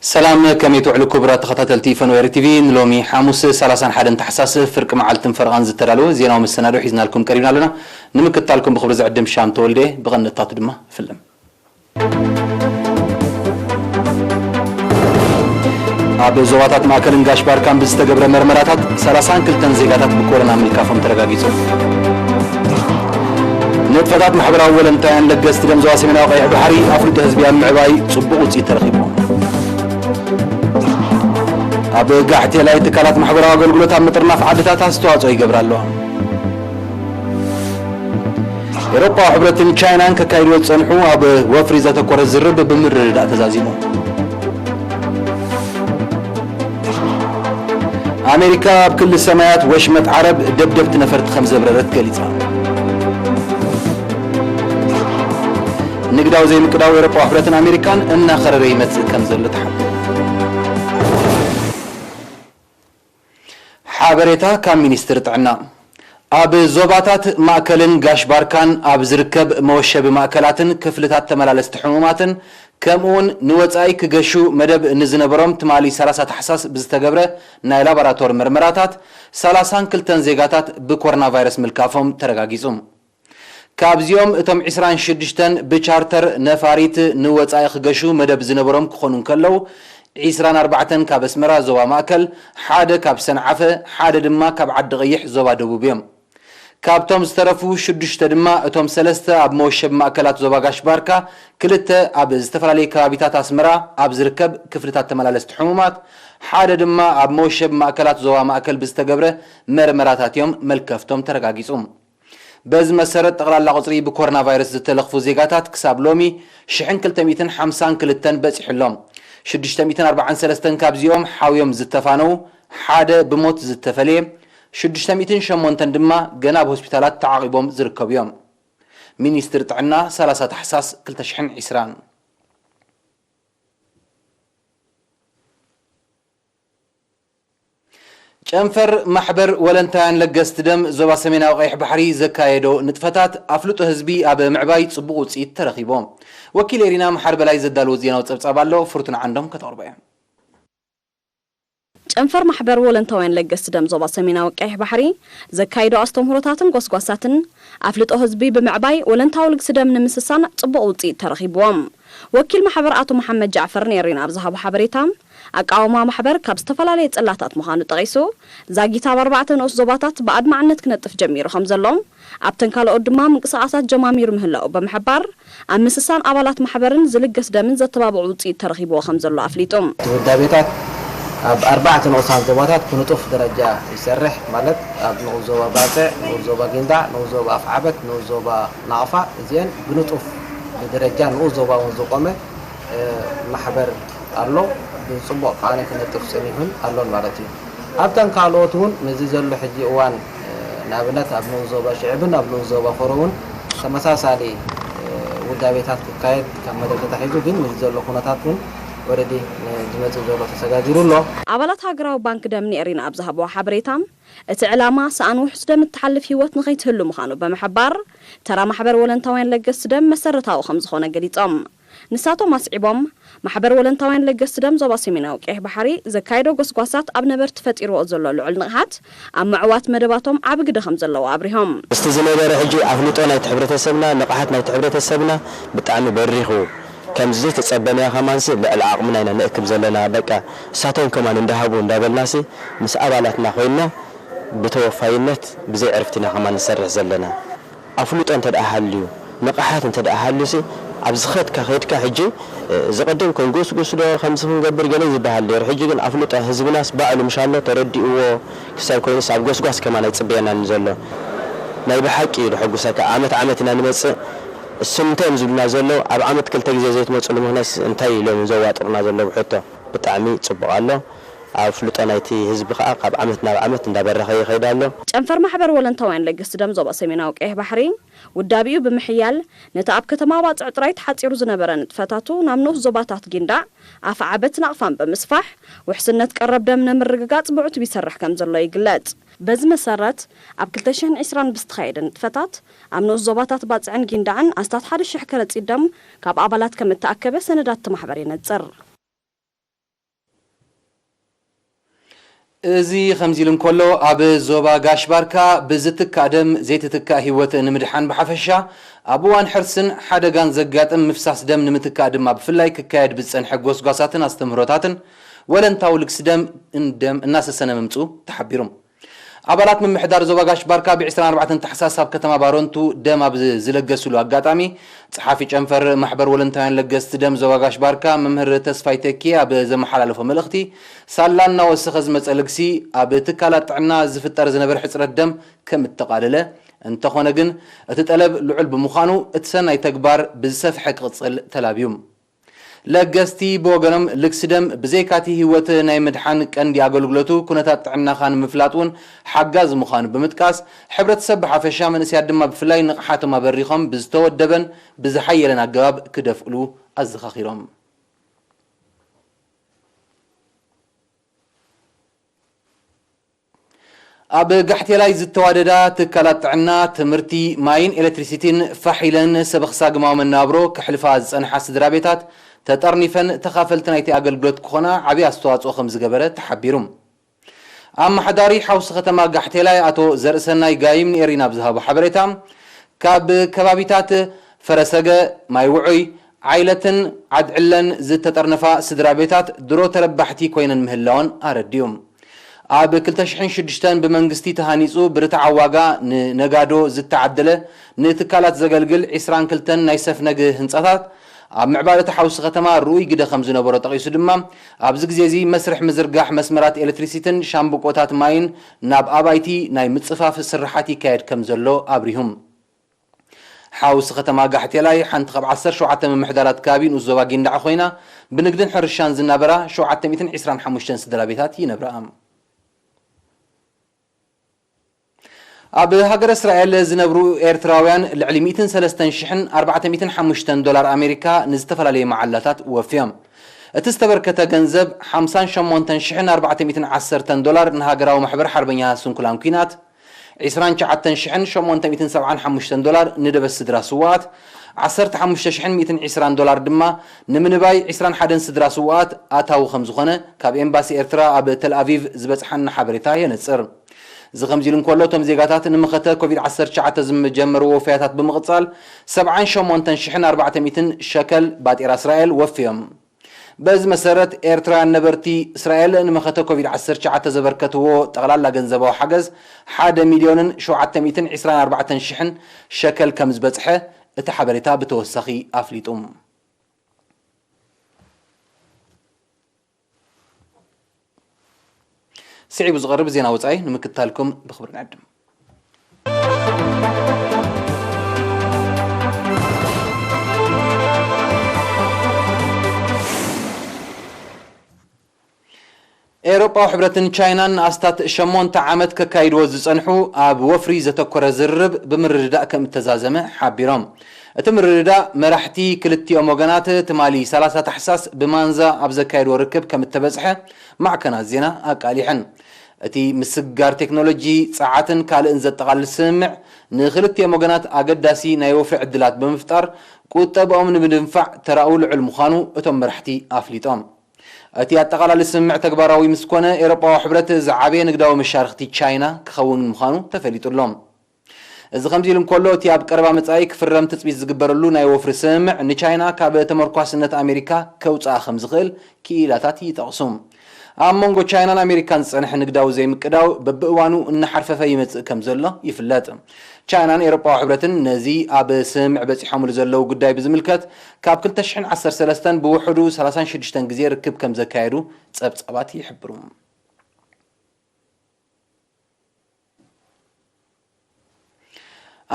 ሰላም፣ ከመይ ትውዕሉ ክቡራት ተኸታተልቲ ፈነወ ቲቪ? ንሎሚ ሓሙስ ሰላሳን ሓደን ታሕሳስ ፍርቂ መዓልትን ፈረቓን ዝተዳለወ ዜናዊ መሰናዶ ሒዝናልኩም ቀሪብና ኣለና። ንምክትታልኩም ብኽብሪ ዝዕድም ሻም ተወልደ፣ ብቐንድታቱ ድማ ፍልም። ኣብ ዞባታት ማእከልን ጋሽ ባርካን ብዝተገብረ መርመራታት ሰላሳን ክልተን ዜጋታት ብኮሮና ምልካፎም ተረጋጊጹ። ንጥፈታት ማሕበራዊ ወለንታውያን ለገስቲ ደም ዞባ ሰሜናዊ ቀይሕ ባሕሪ ኣፍልጦ ህዝቢ ኣብ ምዕባይ ጽቡቕ ውጽኢት ተረኺቡ። ኣብ ጋሕቴላይ ትካላት ማሕበራዊ ኣገልግሎት ኣብ ምጥርናፍ ዓድታት ኣስተዋጽኦ ይገብራ ኣለዋ። ኤውሮጳዊ ሕብረትን ቻይናን ከካይድዎ ዝጸንሑ ኣብ ወፍሪ ዘተኮረ ዝርርብ ብምርድዳእ ተዛዚሙ። ኣሜሪካ ኣብ ክሊ ሰማያት ወሽመጥ ዓረብ ደብደብቲ ነፈርቲ ከም ዘብረረት ገሊጻ። ንግዳዊ ዘይምቅዳው ኤውሮጳዊ ሕብረትን ኣሜሪካን እናኸረረ ይመጽእ ከም ዘሎ ተሓቢሩ። ሓበሬታ ካብ ሚኒስትሪ ጥዕና። ኣብ ዞባታት ማእከልን ጋሽ ባርካን ኣብ ዝርከብ መወሸቢ ማእከላትን ክፍልታት ተመላለስቲ ሕሙማትን፣ ከምኡውን ንወጻኢ ክገሹ መደብ ንዝነበሮም ትማሊ ሰላሳ ታሕሳስ ብዝተገብረ ናይ ላቦራቶሪ መርመራታት፣ ሰላሳን ክልተን ዜጋታት ብኮሮና ቫይረስ ምልካፎም ተረጋጊጹ። ካብዚኦም እቶም ዕስራን ሽዱሽተን ብቻርተር ነፋሪት ንወጻኢ ክገሹ መደብ ዝነበሮም ክኾኑ እንከለዉ፣ ዕስራን ኣርባዕተን ካብ ኣስመራ ዞባ ማእከል፣ ሓደ ካብ ሰንዓፈ፣ ሓደ ድማ ካብ ዓዲ ቀይሕ ዞባ ደቡብ እዮም። ካብቶም ዝተረፉ ሽዱሽተ ድማ እቶም ሰለስተ ኣብ መወሸቢ ማእከላት ዞባ ጋሽ ባርካ፣ ክልተ ኣብ ዝተፈላለዩ ከባቢታት ኣስመራ ኣብ ዝርከብ ክፍልታት ተመላለስቲ ሕሙማት፣ ሓደ ድማ ኣብ መወሸቢ ማእከላት ዞባ ማእከል ብዝተገብረ መርመራታት እዮም መልከፍቶም ተረጋጊጹ። በዚ መሰረት፣ ጠቕላላ ቁጽሪ ብኮሮና ቫይረስ ዝተለኽፉ ዜጋታት ክሳብ ሎሚ ሽሕን ክልተ ሚእትን ሓምሳን ክልተን በጺሑ ኣሎ። ሽዱሽተ ሚእትን ኣርባዓን ሰለስተን ካብዚኦም ሓውዮም ዝተፋነው፣ ሓደ ብሞት ዝተፈልየ፣ ሽዱሽተ ሚእትን ሸሞንተን ድማ ገና ኣብ ሆስፒታላት ተዓቒቦም ዝርከቡ እዮም። ሚኒስትሪ ጥዕና፣ ሰላሳ ታሕሳስ ክልተ ሽሕን ዕስራን። ጨንፈር ማሕበር ወለንታውያን ለገስቲ ደም ዞባ ሰሜናዊ ቀይሕ ባሕሪ ዘካየዶ ንጥፈታት ኣፍልጦ ህዝቢ ኣብ ምዕባይ ጽቡቕ ውጽኢት ተረኺቦ። ወኪል ኤሪና መሓር በላይ ዘዳለዎ ዜናዊ ጸብጻብ ኣሎ፣ ፍርቱን ዓንዶም ከተቕርቦ እያ። ጨንፈር ማሕበር ወለንታውያን ለገስቲ ደም ዞባ ሰሜናዊ ቀይሕ ባሕሪ ዘካይዶ ኣስተምህሮታትን ጎስጓሳትን ኣፍልጦ ህዝቢ ብምዕባይ ወለንታዊ ልግሲ ደም ንምስሳን ጽቡቕ ውጽኢት ተረኺብዎም። ወኪል ማሕበር ኣቶ መሓመድ ጃዕፈር ንኤሪና ኣብ ዝሃቦ ሓበሬታ፣ ኣቃውማ ማሕበር ካብ ዝተፈላለየ ጽላታት ምዃኑ ጠቒሱ፣ ዛጊት ኣብ ኣርባዕተ ንኡስ ዞባታት ብኣድማዕነት ክነጥፍ ጀሚሩ ከም ዘሎ፣ ኣብተን ካልኦት ድማ ምንቅስቓሳት ጀማሚሩ ምህላው ብምሕባር፣ ኣብ ምስሳን ኣባላት ማሕበርን ዝልገስ ደምን ዘተባብዑ ውጽኢት ተረኺብዎ ከም ዘሎ ኣፍሊጡ። እቲ ውዳቤታት ኣብ ኣርባዕተ ንኡሳን ዞባታት ብንጡፍ ደረጃ ይሰርሕ፣ ማለት ኣብ ንኡስ ዞባ ባጽዕ፣ ንኡስ ዞባ ጊንዳዕ፣ ንኡስ ዞባ ኣፍዓበት፣ ንኡስ ዞባ ናቕፋ፣ እዚአን ብንጡፍ ብደረጃ ንኡስ ዞባ እውን ዝቆመ፣ እ፣ ማሕበር ኣሎ። ብጽቡቕ ከኣ ክነጥፍ ጸኒሑን ኣሎን ማለት እዩ። ኣብተን ካልኦት እውን ነዚ ዘሎ ሕጂ እዋን፣ እ፣ ንኣብነት ኣብ ንኡስ ዞባ ሽዕብን ኣብ ንኡስ ዞባ ፈሮ እውን ተመሳሳሊ፣ እ፣ ውዳቤታት ክካየድ ካብ መደብ ተታሒዙ፣ ግን ነዚ ዘሎ ኩነታት እውን ኦረዲ ንዝመጽእ ዘሎ ተሰጋጊሩ ኣሎ። ኣባላት ሃገራዊ ባንክ ደም ንኤሪና ኣብ ዝሃብዎ ሓበሬታ፣ እቲ ዕላማ፣ ሰኣን ውሑስ ደም እትሓልፍ ህይወት ንኸይትህሉ ምዃኑ ብምሕባር፣ ተራ ማሕበር ወለንታውያን ለገስቲ ደም መሰረታዊ ከም ዝኾነ ገሊጾም። ንሳቶም ኣስዒቦም፣ ማሕበር ወለንታውያን ለገስቲ ደም ዞባ ሰሜናዊ ቀይሕ ባሕሪ ዘካየዶ ጎስጓሳት ኣብ ነበርቲ ፈጢርዎ ዘሎ ልዑል ንቕሓት ኣብ ምዕዋት መደባቶም ዓቢ ግደ ከም ዘለዎ ኣብሪሆም። እስቲ ዝነበረ ሕጂ ኣፍልጦ ናይቲ ሕብረተሰብና፣ ንቕሓት ናይቲ ሕብረተሰብና ብጣዕሚ በሪኹ፣ ከምዚ ዘይተጸበናዮ ከማንሲ ልዕሊ ዓቕምና ኢና ንእክብ ዘለና። በቃ እሳቶም ከማን እንዳሃቡ እንዳበልናሲ ምስ ኣባላትና ኮይንና ብተወፋይነት ብዘይ ዕርፍቲ ኢና ከማን ንሰርሕ ዘለና። ኣፍልጦ እንተ ደኣ ሃልዩ፣ ንቕሓት እንተ ደኣ ሃልዩሲ፣ ኣብ ዝኸድካ ከይድካ ሕጂ፣ እ፣ ዝቕድም ክንጉስጉስ ዶ ከምዚ ክንገብር ገለ ዝበሃል ነይሩ። ሕጂ ግን ኣፍልጦ ህዝብናስ ባዕሉ ምሽ ኣሎ ተረዲእዎ፣ ክሳብ ኮይኑስ ኣብ ጎስጓስ ከማን ኣይጽበየናን ዘሎ። ናይ ብሓቂ እዩ ደሐጉሰካ። ዓመት ዓመት ኢና ንመጽእ። እሶም እንታይ እዮም ዝብሉና ዘለዉ? ኣብ ዓመት ክልተ ግዜ ዘይትመጹሉ ምኽንያትስ እንታይ ኢሎም እዮም ዘዋጥሩና ዘለዉ ብሕቶ? ብጣዕሚ ጽቡቕ ኣሎ። ኣፍልጦ ናይቲ ህዝቢ ከኣ ካብ ዓመት ናብ ዓመት እንዳበረኸ ይኸይድ ኣሎ። ጨንፈር ማሕበር ወለንታውያን ለገስቲ ደም ዞባ ሰሜናዊ ቀይሕ ባሕሪ፣ ውዳቤኡ ብምሕያል፣ ነቲ ኣብ ከተማ ባጽዕ ጥራይ ተሓጺሩ ዝነበረ ንጥፈታቱ ናብ ንኡስ ዞባታት ጊንዳዕ፣ ኣፍዓበት፣ ናቕፋን ብምስፋሕ፣ ውሕስነት ቀረብ ደም ንምርግጋጽ ብዕቱብ ይሰርሕ ከም ዘሎ ይግለጽ። በዚ መሰረት፣ ኣብ ክልተ ሽሕን ዕስራን ብዝተኻየደ ንጥፈታት፣ ኣብ ንኡስ ዞባታት ባጽዕን ጊንዳዕን ኣስታት ሓደ ሽሕ ከረጺት ደም ካብ ኣባላት ከም እተኣከበ ሰነዳት እቲ ማሕበር የነጽር። እዚ ከምዚ ኢሉ እንከሎ፣ ኣብ ዞባ ጋሽ ባርካ ብዝትካእ ደም ዘይትትካእ ህይወት ንምድሓን ብሓፈሻ፣ ኣብ እዋን ሕርስን ሓደጋን ዘጋጥም ምፍሳስ ደም ንምትካእ ድማ ብፍላይ ክካየድ ብዝጸንሐ ጎስጓሳትን ኣስተምህሮታትን፣ ወለንታዊ ልግሲ ደም፣ ደም እናሰሰነ ምምጽኡ ተሓቢሩ። ኣባላት ምምሕዳር ዞባ ጋሽ ባርካ ብ ዕስራን ኣርባዕተን ታሕሳስ ኣብ ከተማ ባረንቱ ደም ኣብ ዝለገስሉ ኣጋጣሚ፣ ጸሓፊ ጨንፈር ማሕበር ወለንታውያን ለገስቲ ደም ዞባ ጋሽ ባርካ መምህር ተስፋይ ተኪ ኣብ ዘመሓላለፎ መልእኽቲ፣ ሳላ እናወሰኸ ዝመጸ ልግሲ ኣብ ትካላት ጥዕና ዝፍጠር ዝነበረ ሕጽረት ደም ከም እተቓለለ፣ እንተኾነ ግን እቲ ጠለብ ልዑል ብምዃኑ እቲ ሰናይ ተግባር ብዝሰፍሐ ክቕጽል ተላብዩ። ለገስቲ ብወገኖም፣ ልግሲ ደም ብዘይካቲ ህይወት ናይ ምድሓን ቀንዲ ኣገልግሎቱ፣ ኩነታት ጥዕናኻ ንምፍላጥ እውን ሓጋዚ ምዃኑ ብምጥቃስ፣ ሕብረተሰብ ብሓፈሻ፣ መንእሰያት ድማ ብፍላይ ንቕሓቶም ኣበሪኾም ብዝተወደበን ብዝሓየለን ኣገባብ ክደፍእሉ ኣዘኻኺሮም። ኣብ ጋሕቴላይ ዝተዋደዳ ትካላት ጥዕና፣ ትምህርቲ፣ ማይን ኤሌክትሪሲቲን ፋሕ ኢለን ሰብ ክሳግማዊ መናብሮ ከሕልፋ ዝጸንሓ ስድራ ቤታት፣ ተጠርኒፈን ተኻፈልቲ ናይቲ ኣገልግሎት ክኾና ዓብዪ ኣስተዋጽኦ ከም ዝገበረ ተሓቢሩ። ኣመሓዳሪ ሓውሲ ከተማ ጋሕቴላይ ኣቶ ዘርእሰናይ ጋይም ንኤሪና ብዝሃቦ ሓበሬታ፣ ካብ ከባቢታት ፈረሰገ፣ ማይ ውዑይ፣ ዓይለትን ዓድዕለን ዝተጠርነፋ ስድራ ቤታት ድሮ ተረባሕቲ ኮይነን ምህላወን ኣረዲኡ። ኣብ ክልተ ሽሕን ሽዱሽተን ብመንግስቲ ተሃኒጹ ብርትዓዊ ዋጋ ንነጋዶ ዝተዓደለ ንትካላት ዘገልግል ዕስራን ክልተን ናይ ሰፍነግ ህንጻታት ኣብ ምዕባለ እቲ ሓውሲ ከተማ ርኡይ ግደ ከም ዝነበሮ ጠቒሱ ድማ፣ ኣብዚ ግዜ እዚ መስርሕ ምዝርጋሕ መስመራት ኤሌክትሪሲትን ሻምብቆታት ማይን ናብ ኣባይቲ ናይ ምጽፋፍ ስርሓት ይካየድ ከም ዘሎ ኣብሪሁ። ሓውሲ ከተማ ጋሕቴላይ ሓንቲ ካብ ዓሰርተ ሸውዓተ ምምሕዳራት ከባቢ ንኡስ ዞባ ጊንዳዕ ኮይና፣ ብንግድን ሕርሻን ዝናበራ ሸውዓተ ሚእትን ዕስራን ሓሙሽተን ስድራ ቤታት ይነብራ። ኣብ ሃገረ እስራኤል ዝነብሩ ኤርትራውያን ልዕሊ ሚእትን ሰለስተን ሽሕን ኣርባዕተ ሚእትን ሓሙሽተን ዶላር ኣሜሪካ ንዝተፈላለየ መዓላታት ወፍዮም። እቲ ዝተበርከተ ገንዘብ ሓምሳን ሸሞንተን ሽሕን ኣርባዕተ ሚእትን ዓሰርተን ዶላር ንሃገራዊ ማሕበር ሓርበኛ ስንኩላን ኲናት፣ ዕስራን ትሽዓተን ሽሕን ሸሞንተ ሚእትን ሰብዓን ሓሙሽተን ዶላር ንደበስ ስድራ ስውኣት፣ ዓሰርተ ሓሙሽተ ሽሕን ሚእትን ዕስራን ዶላር ድማ ንምንባይ ዕስራን ሓደን ስድራ ስውኣት ኣታዊ ከም ዝኾነ ካብ ኤምባሲ ኤርትራ ኣብ ተል ኣቪቭ ዝበጽሓና ሓበሬታ የነጽር። እዚ ከምዚ ኢሉ እንከሎ፣ እቶም ዜጋታት ንመኸተ ኮቪድ ዓሰርተ ትሽዓተ ዝጀመርዎ ወፈያታት ብምቕጻል፣ ሰብዓን ሸሞንተን ሽሕን ኣርባዕተ ሚእትን ሸከል ባጤራ እስራኤል ወፍዮም። በዚ መሰረት፣ ኤርትራውያን ነበርቲ እስራኤል ንመኸተ ኮቪድ ዓሰርተ ትሽዓተ ዘበርከትዎ ጠቕላላ ገንዘባዊ ሓገዝ ሓደ ሚልዮንን ሸውዓተ ሚእትን ዕስራን ኣርባዕተን ሽሕን ሸከል ከም ዝበጽሐ እቲ ሓበሬታ ብተወሳኺ ኣፍሊጡ። ስዒቡ ዝቐርብ ዜና ወጻኢ ንምክትታልኩም ብኽብሪ ንዕድም። ኤውሮጳዊ ሕብረትን ቻይናን ንኣስታት ሸሞንተ ዓመት ከካይድዎ ዝጸንሑ ኣብ ወፍሪ ዘተኮረ ዝርርብ ብምርድዳእ ከም እተዛዘመ ሓቢሮም። እቲ ምርድዳእ መራሕቲ ክልቲኦም ወገናት ትማሊ ሰላሳ ታሕሳስ ብማንዛ ኣብ ዘካየድዎ ርክብ ከም እተበጽሐ ማዕከናት ዜና ኣቃሊሐን። እቲ ምስግጋር ቴክኖሎጂ፣ ጸዓትን ካልእን ዘጠቓልል ስምምዕ ንክልቲኦም ወገናት ኣገዳሲ ናይ ወፍሪ ዕድላት ብምፍጣር ቁጠብኦም ንምድንፋዕ ተራኡ ልዑል ምዃኑ እቶም መራሕቲ ኣፍሊጦም። እቲ ኣጠቓላሊ ስምምዕ ተግባራዊ ምስ ኮነ፣ ኤውሮጳዊ ሕብረት ዝዓበየ ንግዳዊ መሻርኽቲ ቻይና ክኸውን ምዃኑ ተፈሊጡ ኣሎ። እዚ ከምዚ ኢሉ እንከሎ፣ እቲ ኣብ ቀረባ መጻኢ ክፍረም ትጽቢት ዝግበረሉ ናይ ወፍሪ ስምምዕ ንቻይና ካብ ተመርኳስነት ኣሜሪካ ከውጽኣ ከም ዝኽእል ክኢላታት ይጠቕሱ። ኣብ መንጎ ቻይናን ኣሜሪካን ዝጸንሐ ንግዳዊ ዘይምቅዳው በብእዋኑ እናሓርፈፈ ይመጽእ ከም ዘሎ ይፍለጥ። ቻይናን ኤውሮጳዊ ሕብረትን ነዚ ኣብ ስምምዕ በጺሖምሉ ዘለዉ ጉዳይ ብዝምልከት፣ ካብ ክልተ ሽሕን ዓሰርተ ሰለስተን ብውሕዱ ሰላሳን ሽዱሽተን ግዜ ርክብ ከም ዘካየዱ ጸብጻባት ይሕብሩ።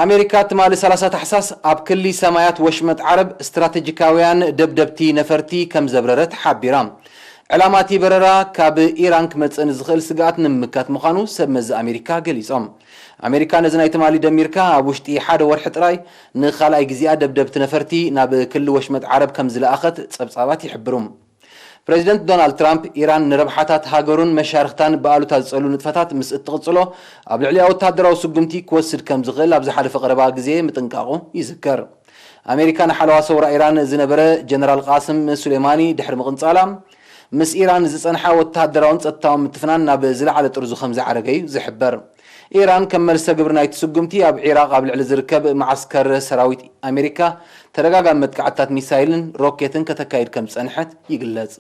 ኣሜሪካ ትማሊ ሰላሳ ታሕሳስ ኣብ ክሊ ሰማያት ወሽመጥ ዓረብ ስትራተጂካውያን ደብደብቲ ነፈርቲ ከም ዘብረረት ሓቢራ። ዕላማ እቲ በረራ ካብ ኢራን ክመጽእ ንዝኽእል ስግኣት ንምምካት ምዃኑ ሰብ መዚ ኣሜሪካ ገሊጾም። ኣሜሪካ ነዚ ናይ ትማሊ ደሚርካ ኣብ ውሽጢ ሓደ ወርሒ ጥራይ ንኻልኣይ ግዜኣ ደብደብቲ ነፈርቲ ናብ ክሊ ወሽመጥ ዓረብ ከም ዝለኣኸት ጸብጻባት ይሕብሩ። ፕሬዚደንት ዶናልድ ትራምፕ፣ ኢራን ንረብሓታት ሃገሩን መሻርኽታን ብኣሉታ ዝጸሉ ንጥፈታት ምስ እትቕጽሎ፣ ኣብ ልዕሊኣ ወተሃደራዊ ስጉምቲ ክወስድ ከም ዝኽእል ኣብ ዝሓለፈ ቀረባ ግዜ ምጥንቃቑ ይዝከር። ኣሜሪካ ንሓለዋ ሰውራ ኢራን ዝነበረ ጀነራል ቃስም ሱሌማኒ ድሕሪ ምቕንጻላ፣ ምስ ኢራን ዝጸንሓ ወተሃደራውን ጸጥታውን ምትፍናን ናብ ዝለዓለ ጥርዙ ከም ዝዓረገ እዩ ዝሕበር። ኢራን ከም መልሰ ግብሪ ናይቲ ስጉምቲ ኣብ ዒራቕ ኣብ ልዕሊ ዝርከብ መዓስከር ሰራዊት ኣሜሪካ ተደጋጋሚ መጥቃዕትታት ሚሳይልን ሮኬትን ከተካይድ ከም ዝጸንሐት ይግለጽ።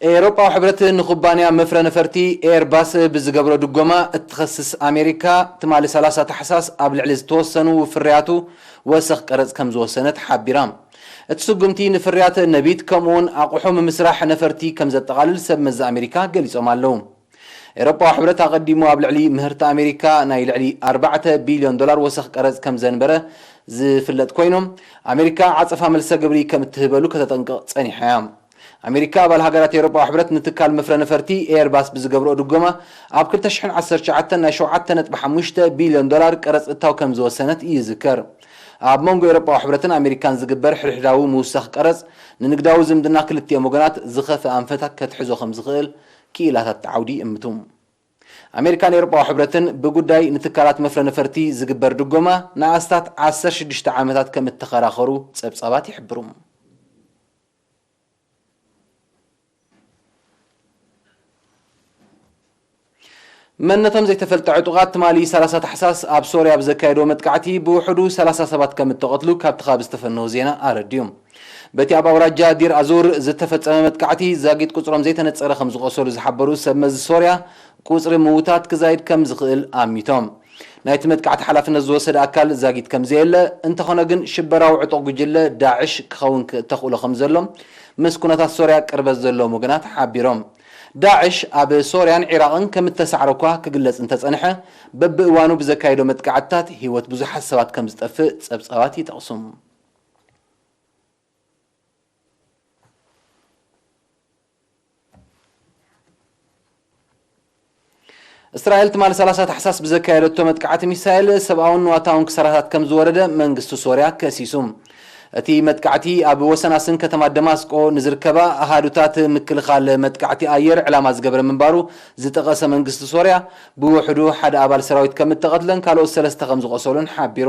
ኤውሮጳዊ ሕብረት ንኩባንያ መፍረ ነፈርቲ ኤርባስ ብዝገብሮ ድጎማ እትኸስስ ኣሜሪካ፣ ትማሊ ሰላሳ ታሕሳስ ኣብ ልዕሊ ዝተወሰኑ ፍርያቱ ወሰኽ ቀረጽ ከም ዝወሰነት ሓቢራ። እቲ ስጉምቲ ንፍርያት ነቢት ከምኡውን ኣቑሑ ምምስራሕ ነፈርቲ ከም ዘጠቓልል ሰብ መዚ ኣሜሪካ ገሊጾም ኣለዉ። ኤውሮጳዊ ሕብረት ኣቐዲሙ ኣብ ልዕሊ ምህርቲ ኣሜሪካ ናይ ልዕሊ ኣርባዕተ ቢልዮን ዶላር ወሰኽ ቀረጽ ከም ዘንበረ ዝፍለጥ ኮይኑ፣ ኣሜሪካ ዓጸፋ መልሰ ግብሪ ከም እትህበሉ ከተጠንቅቕ ጸኒሓ እያ። ኣሜሪካ ኣባል ሃገራት ኤውሮጳዊ ሕብረት ንትካል መፍረ ነፈርቲ ኤርባስ ብዝገብርኦ ድጎማ ኣብ ክልተ ሽሕን ዓሰርተ ትሽዓተን ናይ ሸውዓተ ነጥቢ ሓሙሽተ ቢልዮን ዶላር ቀረጽ እታው ከም ዝወሰነት ይዝከር። ኣብ መንጎ ኤውሮጳዊ ሕብረትን ኣሜሪካን ዝግበር ሕድሕዳዊ ምውሳኽ ቀረጽ ንንግዳዊ ዝምድና ክልቲኦም ወገናት ዝኸፍአ ኣንፈታት ከትሕዞ ከም ዝኽእል ክኢላታት ዓውዲ ይእምቱ። ኣሜሪካን ኤውሮጳዊ ሕብረትን ብጉዳይ ንትካላት መፍረ ነፈርቲ ዝግበር ድጎማ ንኣስታት ዓሰርተ ሽዱሽተ ዓመታት ከም እተኸራኸሩ ጸብጻባት ይሕብሩ። መንነቶም ዘይተፈልጠ ዕጡቓት ትማሊ ሰላሳ ታሕሳስ ኣብ ሶርያ ብዘካየድዎ መጥቃዕቲ ብውሕዱ ሰላሳ ሰባት ከም እተቐትሉ ካብቲ ከባቢ ዝተፈነወ ዜና ኣረድዩ። በቲ ኣብ ኣውራጃ ዲር ኣዙር ዝተፈጸመ መጥቃዕቲ ዛጊት ቁጽሮም ዘይተነጸረ ከም ዝቖሰሉ ዝሓበሩ ሰብ መዚ ሶርያ፣ ቁጽሪ ምዉታት ክዛይድ ከም ዝኽእል ኣሚቶም። ናይቲ መጥቃዕቲ ሓላፍነት ዝወሰደ ኣካል ዛጊት ከም ዘየለ፣ እንተኾነ ግን ሽበራዊ ዕጡቕ ጉጅለ ዳዕሽ ክኸውን ክ-፣ ተኽእሎ ከም ዘሎ ምስ ኩነታት ሶርያ ቅርበት ዘለዎም ወገናት ሓቢሮም። ዳዕሽ ኣብ ሶርያን ዒራቕን ከም እተሳዕረ እኳ ክግለጽ እንተጸንሐ፣ በብእዋኑ ብዘካየዶ መጥቃዕትታት ህይወት ብዙሓት ሰባት ከም ዝጠፍእ ጸብጻባት ይጠቕሱ። እስራኤል ትማሊ ሰላሳ ታሕሳስ ብዘካየደቶ መጥቃዕቲ ሚሳኤል ሰብኣውን ንዋታውን ክሳራታት ከም ዝወረደ መንግስቲ ሶርያ ከሲሱ። እቲ መጥቃዕቲ ኣብ ወሰን ኣስን ከተማ ደማስቆ ንዝርከባ ኣሃዱታት ምክልኻል መጥቃዕቲ ኣየር ዕላማ ዝገበረ ምንባሩ ዝጠቐሰ መንግስቲ ሶርያ፣ ብውሕዱ ሓደ ኣባል ሰራዊት ከም እተቐትለን ካልኦት ሰለስተ ከም ዝቖሰሉን ሓቢሩ።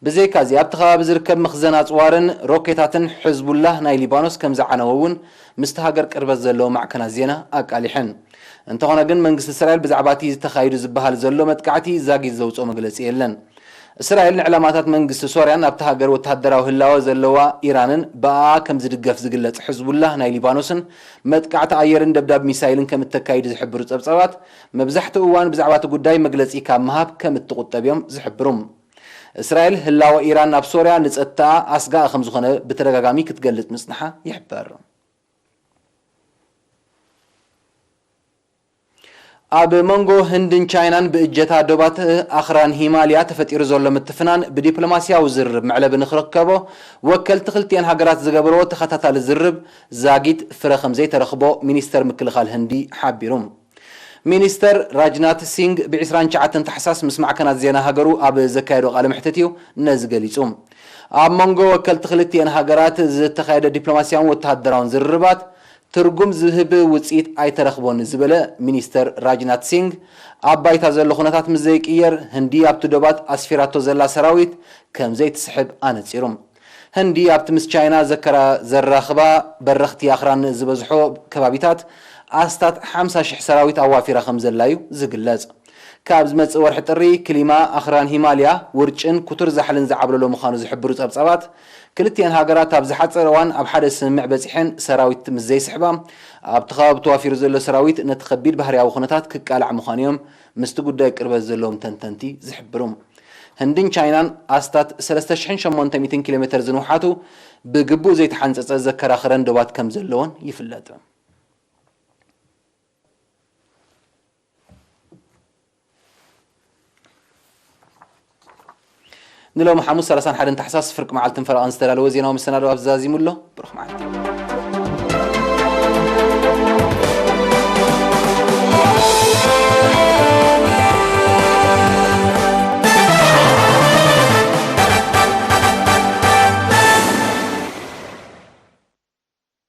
ብዘይካዚ ኣብቲ ከባቢ ዝርከብ መኽዘን ኣጽዋርን ሮኬታትን ሕዝቡላህ ናይ ሊባኖስ ከም ዝዓነወ እውን ምስቲ ሃገር ቅርበት ዘለዎም ማዕከናት ዜና ኣቃሊሐን። እንተኾነ ግን መንግስቲ እስራኤል ብዛዕባ እቲ ዝተኻይዱ ዝበሃል ዘሎ መጥቃዕቲ ዛጊት ዘውፅኦ መግለፂ የለን። እስራኤል ንዕላማታት መንግስቲ ሶርያን ኣብቲ ሃገር ወተሃደራዊ ህላወ ዘለዋ ኢራንን ብኣኣ ከም ዝድገፍ ዝግለጽ ሕዝቡላህ ናይ ሊባኖስን መጥቃዕቲ ኣየርን ደብዳብ ሚሳይልን ከም እተካይድ ዝሕብሩ ጸብጻባት፣ መብዛሕትኡ እዋን ብዛዕባ እቲ ጉዳይ መግለጺ ካብ ምሃብ ከም እትቑጠብ እዮም ዝሕብሩ። እስራኤል ህላወ ኢራን ኣብ ሶርያ ንጸጥታኣ ኣስጋኢ ከም ዝኾነ ብተደጋጋሚ ክትገልጽ ምጽንሓ ይሕበር። ኣብ መንጎ ህንድን ቻይናን ብእጀታ ዶባት ኣኽራን ሂማልያ ተፈጢሩ ዘሎ ምትፍናን ብዲፕሎማስያዊ ዝርርብ መዕለቢ ንክረከቦ ወከልቲ ክልቲኤን ሃገራት ዝገበርዎ ተኸታታሊ ዝርርብ ዛጊት ፍረ ከም ዘይተረኽቦ ሚኒስተር ምክልኻል ህንዲ ሓቢሩ። ሚኒስተር ራጅናት ሲንግ ብ ዕስራን ትሽዓተን ታሕሳስ ምስ ማዕከናት ዜና ሃገሩ ኣብ ዘካየዶ ቃለ መሕትት እዩ ነዚ ገሊጹ። ኣብ መንጎ ወከልቲ ክልቲኤን ሃገራት ዝተኻየደ ዲፕሎማስያውን ወተሃደራውን ዝርርባት ትርጉም ዝህብ ውጽኢት ኣይተረኽቦን ዝበለ ሚኒስተር ራጅናት ሲንግ፣ ኣብ ባይታ ዘሎ ኩነታት ምስ ዘይቅየር ህንዲ ኣብቲ ዶባት ኣስፊራቶ ዘላ ሰራዊት ከም ዘይትስሕብ ኣነጺሩ። ህንዲ ኣብቲ ምስ ቻይና ዘከራ-፣ ዘራኽባ በረኽቲ ኣኽራን ዝበዝሖ ከባቢታት ኣስታት ሓምሳ ሽሕ ሰራዊት ኣዋፊራ ከም ዘላ እዩ ዝግለጽ። ካብ ዝመጽእ ወርሒ ጥሪ ክሊማ ኣኽራን ሂማልያ ውርጭን ክቱር ዛሕልን ዝዓብለሎ ምዃኑ ዝሕብሩ ጸብጻባት፣ ክልቲኤን ሃገራት ኣብ ዝሓጸረ እዋን ኣብ ሓደ ስምምዕ በጺሐን ሰራዊት ምስ ዘይስሕባ፣ ኣብቲ ከባቢ ተዋፊሩ ዘሎ ሰራዊት ነቲ ከቢድ ባህርያዊ ኩነታት ክቃላዕ ምዃኑ እዮም ምስቲ ጉዳይ ቅርበት ዘለዎም ተንተንቲ ዝሕብሩ። ህንድን ቻይናን ኣስታት ሰለስተ ሽሕን ሸሞንተ ሚእትን ኪሎ ሜተር ዝንውሓቱ ብግቡእ ዘይተሓንጸጸ ዘከራኽረን ዶባት ከም ዘለዎን ይፍለጥ። ንሎሚ ሓሙስ ሰላሳን ሓደን ታሕሳስ ፍርቂ መዓልትን ፈረቓን ዝተዳለወ ዜናዊ መሰናዶ ኣብዚ ዛዚሙ ኣሎ። ብሩኽ መዓልቲ።